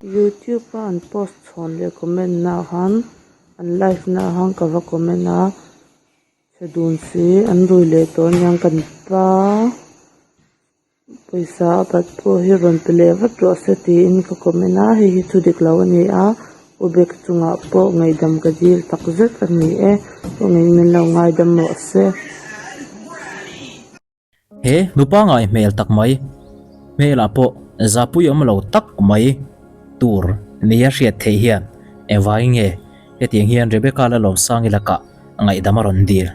Youtube a an post chhawn leh comment na ah khan an live na ah khan ka va comment a chhe dun si an rui leh tawh aniang kan pa pawisa a bat pawh hi rawn pe leh vat rawh se tiin ka comment a hei hi thu dik lo a ni a u bek chungah pawh ngaihdam ka dil tak zet a ni e kawngin min lo ngaidam rawh se. He nupa ngai hmel tak mai, hmelah pawh zapui awm lo tak mai tur nia hriat theih hian engvangin nge hetiang hian Rebecca Lalawmsangi lakah ngaihdam a rawn dil?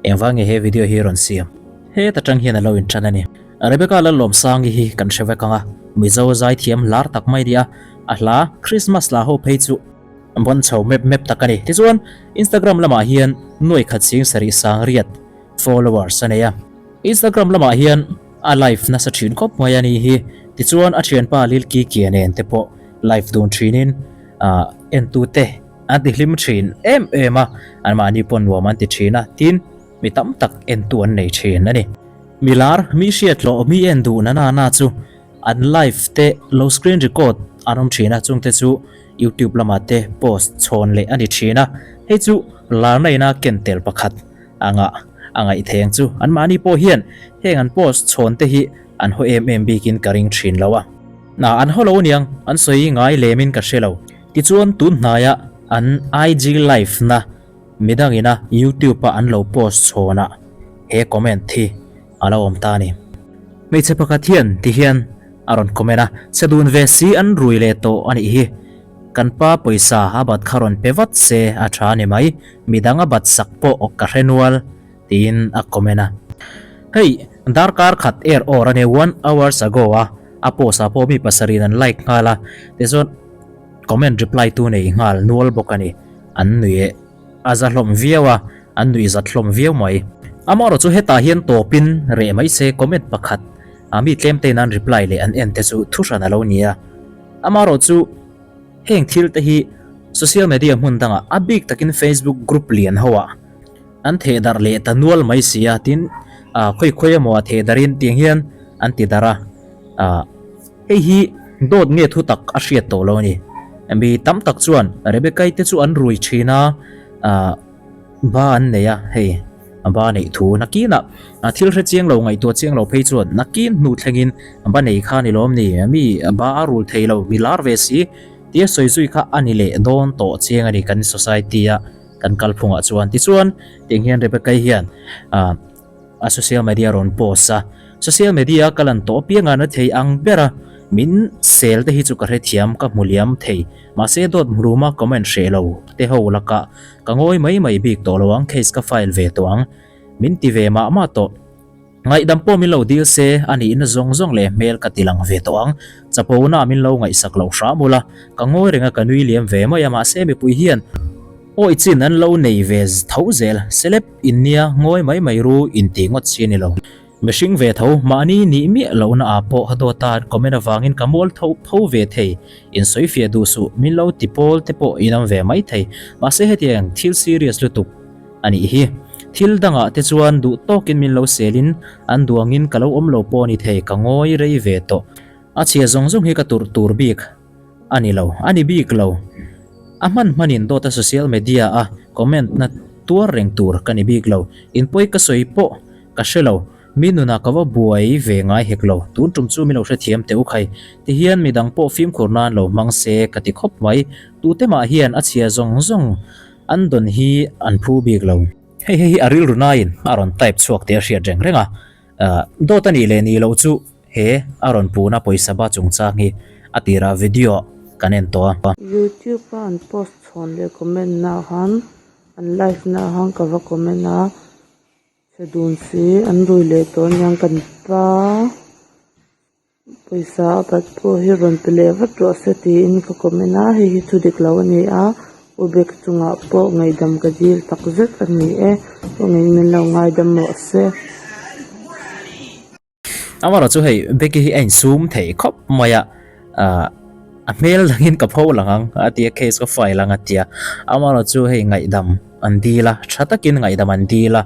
Engvang nge he video hi rawn siam? Heta tang hian a lo intan a ni. Rebecca Lalawmsangi hi kan hre vek ang a, Mizo zaithiam lar tak mai a ni a, a hla Christmas hla ho phei chu bawn chho mep mep tak a ni. Tichuan Instagram lamah hian nuai khat sing sarih sang riat followers a nei a. Instagram lamah hian a live nasa thin khawp mai a ni hi. Tichuan a thianpa Lil Kikia nen te pawh live dun thinin entute an ti hlim thin em em a, anmahni pawh nuam an ti thin a, tin mi tam tak entu an nei thin a ni. Mi lar, mi hriathlawh, mi en duh na na na chu an live te lo screen record an awm thin a, chungte chu YouTube lamah te post chhawn leh a ni thin a, hei chu larna ina ken tel pakhat anga a ngaih thei ang chu. Anmahni pawh hian heng an post chhawn te hi an haw em em bikin ka ring thin lo a. Na an haw lo aniang, an sawi ngai lemin ka hre lo. Tichuan tun hnaia an IG live na midangina YouTube a an lo post chhawnah he comment hi a lo awm ta a ni. Hmeichhe pakhat hian ti hian a rawn comment a, Chhe dun ve si an rui leh tawh a nih hi. Kan pa pawisa a bat kha rawn pe vat se a tha a ni mai, midang a bat sak pawh ka hre nual tiin a comment a. Hei darkar khat er awr a nia one hours ago a a post ah pawh mi pasarih in an like nghal a, tichuan comment reply tu nei nghal nual bawk a ni. An nui eh a za hlawm viau a, an nuih zat hlawm viau mai. Amaherawh chu hetah hian tawpin reh mai se comment pakhat a mi tlem te in an reply leh an en te chu thu hran a lo ni a. Amaherawh chu heng thil te hi social media hmun dangah a bik takin Facebook group lian ho ah an theh darh leh ta nual mai si a, tin ah khawi khawi emaw a theh darhin tiang hian an ti darh a. Ah. Hei hi dawt nge thu tak a hriat tawh lo a ni. Mi tam tak chuan Rebecca-i te chu an rui thin a, ah ba an nei a, hei ba neih thu nakinah thil hre chiang lo ngaihtuah chiang lo phei chuan nakin hnu thlengin ba nei kha ni lawm ni, mi ba a rul thei lo, mi lar ve si tia sawi zui kha a ni leh dawn tawh chiang a ni kan society a kan kalphungah chuan. Tichuan tiang hian Rebecca-i hian ah. A social media rawn post a, social media a ka lan tawh apianga na thei ang ber a, min sel te hi chu ka hrethiam ka hmu liam thei, mahse dawt hmuruma comment hreh lo te ho lakah ka ngawi mai mai bik tawh lo ang, case ka file ve tawh ang, min ti ve mah mah tawh. Ngaihdam pawh min lo dil se a nihna zawng zawng leh hmel ka ti lang ve tawh ang, chapo na min lo ngaihsak loh hram ula, ka ngawi reng a ka nui liam ve mai a, mahse mipui hian awi chin an lo nei ve tho zel, celeb. In nia ngawi mai mai ru in tih ngawt chi a ni lo. Mihring ve tho, mahni nih miah lohna ah pawh a dawt a, comment avangin ka mual tho pho ve thei. In sawi fiah duh suh, min lo ti pawl te pawh in awm ve mai thei. Mahse hetiang thil serious lutuk a nih hi. Thil dangah te chuan duh tawkin min lo selin an duangin ka lo awm lo pawh a ni thei, ka ngawi rei ve tawh. A chhia zawng zawng hi ka turh tur bik. A ni lo, a ni bik lo. A hman hmanin dawta social media a comment na tuar reng tur ka ni bik lo. Inpawi ka sawi pawh ka hre lo. Mi nunah ka va buai ve ngai hek lo. Tun tum chu min lo hrethiam teh u khai. Tihian midang pawh fimkhur nan lo hmang se ka ti khawp mai. Tute mah hian a chhia zawng zawng an dawn hi an phu bik lo. Hei hei hi a rilru naiin a rawn type chhuak tih a hriat reng reng a. Dawt a nih leh nih loh chu He a rawn puhna pawisa ba chungchang hi a tirah video kan en tawh a. Youtube a an post chhawn leh comment na ah khan an live na ah khan ka va comment a, chhe dun si an rui leh tawh aniang kan pa pawisa a bat pawh hi rawn pe leh vat rawh se tiin ka comment a, hei hi thu dik lo a ni a, u bek chungah pawh ngaihdam ka dil tak zet a ni e, kawngin min lo ngaidam rawh se. Amaherawh chu hei Becky hi a insum thei khawp mai a, ah a hmel dangin ka pho lang ang a tia case ka file ang a tia. Amaherawh chu hei ngaihdam an dil a, tha takin ngaihdam an dil a,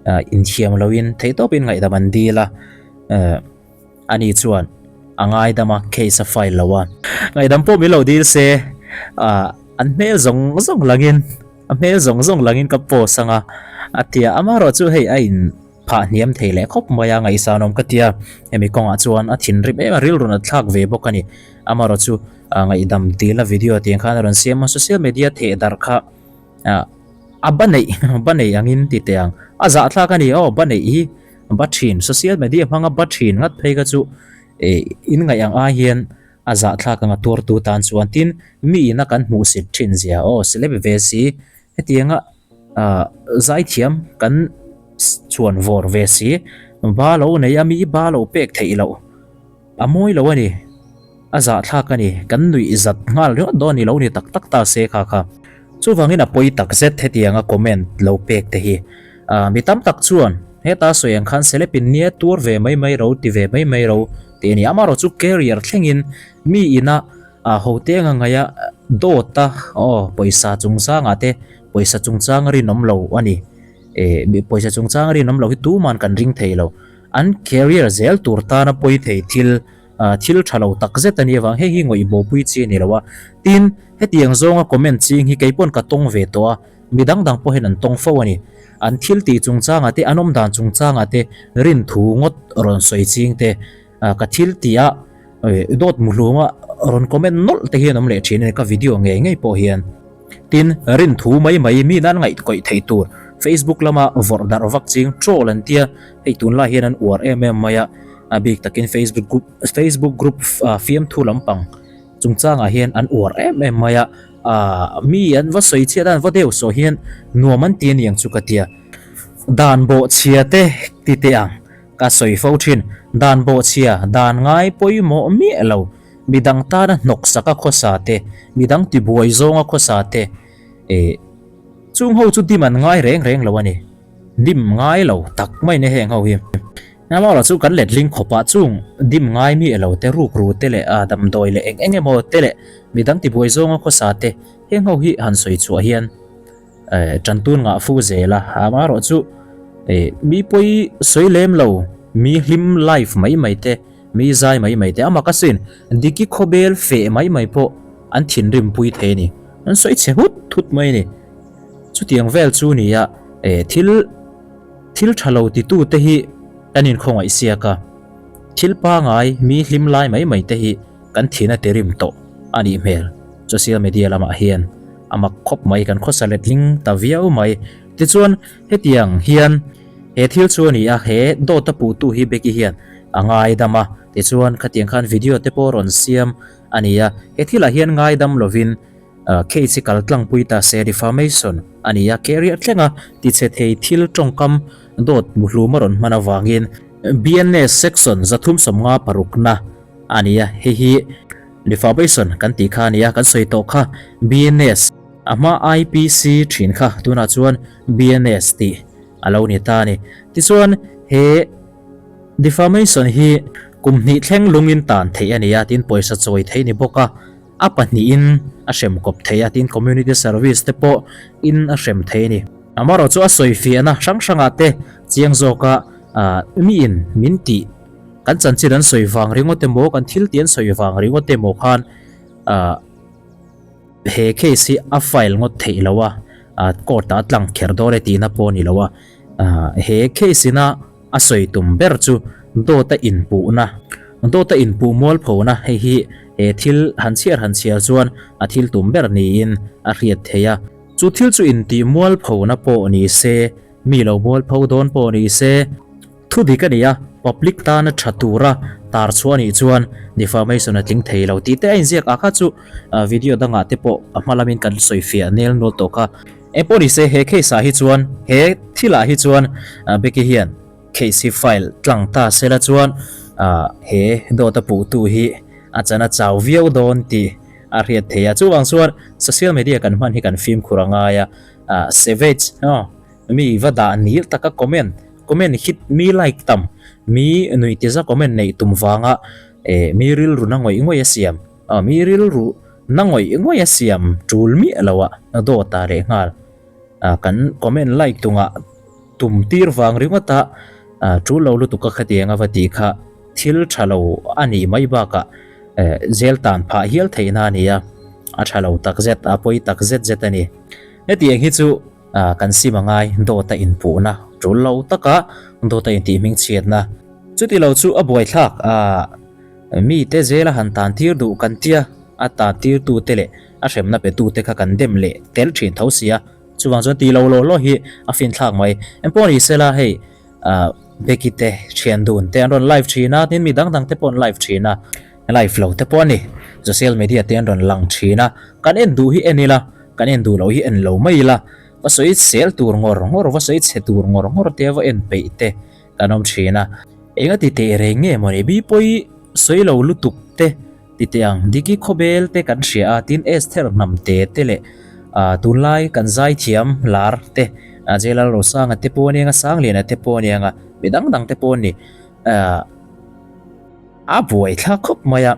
ah inthiam loin theihtawpin ngaihdam an dil a, eh ani chuan. A ngaidam a, case a file lo a. Ngaihdam pawh min lo dil se, an hmel zawng zawng langin, a hmel zawng zawng langin ka post anga a ti a. Amaherawh chu hei a in phah hniam thei leh khawp mai a, ngaihsanawm ka ti a. Hemi kawngah chuan a thinrim em a, rilru nat thlak ve bawk a ni. Amaherawh chu ngaihdam dil a video tiang khan a rawn siam a, social media theh darh kha a ba neih ba nei angin ti teh ang. A zahthlak a ni aw, ba neih hi. Ba thin, social media hmanga ba thin ngat phei kha chu eh in ngaih ang ai hian a zahthlak anga tuartu tan chuan tin mi ina kan hmuh sit thin zia aw celeb ve si hetianga ah zaithiam kan chhuan vawr ve si ba lo nei a mi ba lo pek theih loh. A mawi lo a ni. A zahthlak a ni. Kan nuih zat nghal ringawt dawn a ni lo ni tak tak ta se kha kha. Chuvangin a pawi tak zet hetianga comment lo pek te hi. Ah mi tam tak chuan heta sawi ang khan celeb in nia tuar ve mai mai ro ti ve mai mai ro tih a ni. Amaherawh chu carrier thlengin mi ina ah hote anga ngaia dawt a aw pawisa chungchangah te pawisa chungchang a rinawm lo a ni. Eh mi pawisa chungchang a rinawm lo hi tuman kan ring thei lo. An career zel tur tana pawi thei thil thil tha lo tak zet a nih avang hei hi ngawih bawpui chi a ni lo a. Tin, hetiang zawnga comment ching hi kei pawn ka tawng ve tawh a, mi dang dang pawhin an tawng fo a ni. An thil tih chungchangah te, an awm dan chungchangah te rinthu ngawt rawn sawi ching te, ka thil tih a dawt muhluma rawn comment nawlh te hian awm leh thin a ni ka video ngei ngei pawh hian. Tin, rinthu mai mai mi nan ngaihkawih theih tur Facebook lama vawrh darh vak ching troll an tia, hei tunlai hian an uar em em mai a, a bik takin Facebook group Facebook group fiamthu lampang chungchangah hian an uar em em mai a, aah mi an va sawi chhiat a an va deuh saw hian nuam an ti a niang chu ka tia. Dan bawhchhia te ti teh ang ka sawi fo thin, dan bawhchhia dan ngai pawimawh miah lo. Midang tana hnawksak a khawsa te, midang tibuai zawnga khawsa te, eh, chung ho chu dim an ngai reng reng lo a ni. Dim ngai lo tak mai ni heng ho hi. Amaherawh chu kan letling khawpah chung dim ngai mi elo te, rukru te leh ah damdawi leh eng eng emaw te leh midang tibuai zawnga khawsa te, heng ho hi han sawi chhuah hian eh, tantun ngah fu zel a. Amaherawh chu eh, mi pawi sawi lem lo, mi hlim life mai mai te, Mi zai mai mai te a mak asin, Diki khawbel feh mai mai pawh an thinrim pui thei a ni. An sawi chhe hut thut mai a ni. Chutiang vel chu ni a, eh thil thil tha lo titu te hi kan inkhawngaih siak a, thil pangai mi hlim lai mai mai te hi kan thin a tirim tawh a nih hmel. Social media lamah hian a mak khawp mai kan khawsa letling ta viau mai. Tichuan hetiang hian. He thil chu a ni a, he dawt a puhtu hi Becky hian a ngaidam a, tichuan khatiang khan video te pawh rawn siam a ni a, he thilah hian ngaidam lovin case hi kal tlangpui ta se, defamation a ni a, career thlenga tichhe thei thil tawngkam dawt muhlum a rawn hman avangin BNS section 356 na a ni a, hei hi defamation kan tih kha a ni a, kan sawi tawh kha BNS a hma IPC thin kha tunah chuan BNS tih a lo ni ta a ni. Tichuan, he defamation hi kum hnih thleng lungin tan theih a ni a, tin pawisa chawi theih a ni bawk a, a pahnihin a hrem kawp theih a, tin community service te pawh in a hrem theih a ni. Amaherawh chu a sawi fiahna hrang hrangah te chiang zawka miin min tih kan chanchin an sawi vang ringawt emaw, kan thil tih an sawi vang ringawt emaw khan He case hi a file ngawt theih lo a, court ah a tlang kher dawn e tihna pawh a ni lo a. He case ina a sawi tum ber chu dawt a inpuhna, dawt a inpuh mualphona hei hi he thil han chhiar han chhiar chuan a thil tum ber niin a hriat theih a. Chu thil chu intih mualphona pawh ni se, mi lo mualpho dawn pawh ni se, Thu dik a ni a, public tana tha tura tar chhuah a nih chuan defamation a tling thei lo tih te a inziak a kha chu video dangah te pawh a hma lamin kan sawi fiah nel nual tawh kha. Engpawh ni se he case ah hi chuan he thilah hi chuan Becky hian case hi file tlang ta sela chuan he dawt a puhtu hi a chan a chau viau dawn tih a hriat theih a. Chuvang chuan social media kan hman hi kan fimkhur a ngai a, savage Mi va dah nil taka comment, comment hit mi like tam, mi nui ti za comment neih tum vanga eh mi rilru na ngawih ngawih a siam, ah mi rilru na ngawih ngawih a siam tul miah lo a dawt ah leh nghal ah kan comment like tungah tum tir vang ringawt a ah tul lo lutuk a khatiang a va tih kha. Thil tha lo a nih mai bakah jail tan phah hial theihna a ni a, a tha lo tak zet, a pawi tak zet zet a ni. Hetiang hi chu kan sim a ngai, dawt a inpuhna tul lo taka dawt a intih hmingchhiatna. Chuti lo chu a buaithlak a, mite jail a han tan tir duh kan tia, a tan tirtute leh a hremna petute kha kan dem leh tel thin tho sia, chuvang chuan ti lo law law hi a finthlak mai. Engpawh ni sela hei. Ahh Becky te thian dun te an rawn live thin a, tin mi dang dang te pawh an live thin a, live lo te pawh a ni, social media te an rawn lang thin a, kan en duh hi en ila, kan en duh loh hi en lo mai ila, va sawi sel tur ngawr ngawr, va sawi chhe tur ngawr ngawr te va en peih te kan awm thin a, enga ti teh reng nge mawni bi pawi sawi lo lutuk te. Ti teh ang, Diki khawbel te kan hria a, tin Esther hnam te te leh tunlai kan zaithiam lar te, J Lalrosanga te pawh aniang a, Sangliana te pawh aniang a, mi dang dang te pawh an ni. A buai thlak khawp mai a,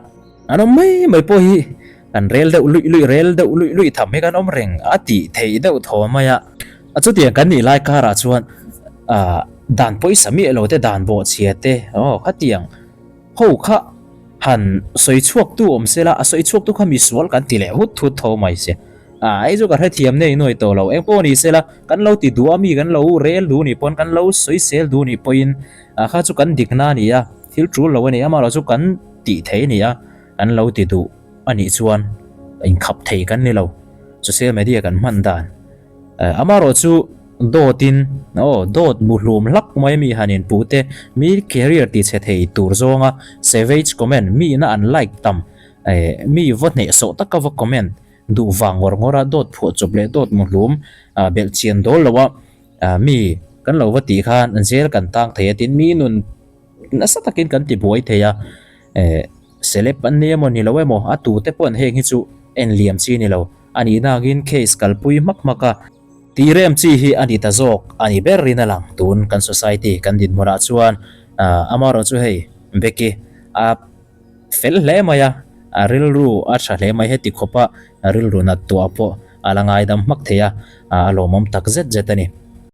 an awm mai mai pawh hi kan rel deuh luih luih, rel deuh luih luih tham hi kan awm reng a tih theih deuh thaw mai a. Chutiang kan nih lai karah chuan dan pawisa miah lo te, dan bawhchhia te, aw khatiang. Ho kha han sawi chhuak tu awm sela, a sawi chhuak tu kha misual kan ti leh hut thut tho mai se. A hei chu ka hrethiam nei nuai tawh lo. Eng pawh ni sela, kan lo ti duh a mi kan lo rel duh nih pawn, kan lo sawi sel duh nih pawhin a kha chu kan dikna a ni a, thil tul lo a ni. Amaherawhchu chu kan tih thei a ni a, kan lo ti duh a nih chuan inkhap thei kan ni lo. Social media kan hman dan. Amaherawhchu dawtin aw dawt muhlum hlak mai mi han inpuh te, mi career ti chhe thei tur zawnga savage comment mi ina an like tam mi va hnehsawh taka va comment duh vang ngawr ngawr a dawt phuah chawp leh dawt muhlum belh chian dawl lo a mi kan lo va tih khan zel kan tang thei a tin mi nun nasa takin kan ti buai thei a celeb an ni emaw ni lo emaw a tute pawh an heng hi chu en liam chi ni lo. A nih nakin case kalpui hmak hmak a, tih rem chi hi a ni ta zawk a ni ber in a lang. Tun kan society kan dinhmunah chuan amaherawh chu hei Becky a fel hle mai a, a rilru a tha hle mai heti khawpa rilru nat tuah pawh a la ngaidam hmak thei a, a lawmawm tak zet zet a ni.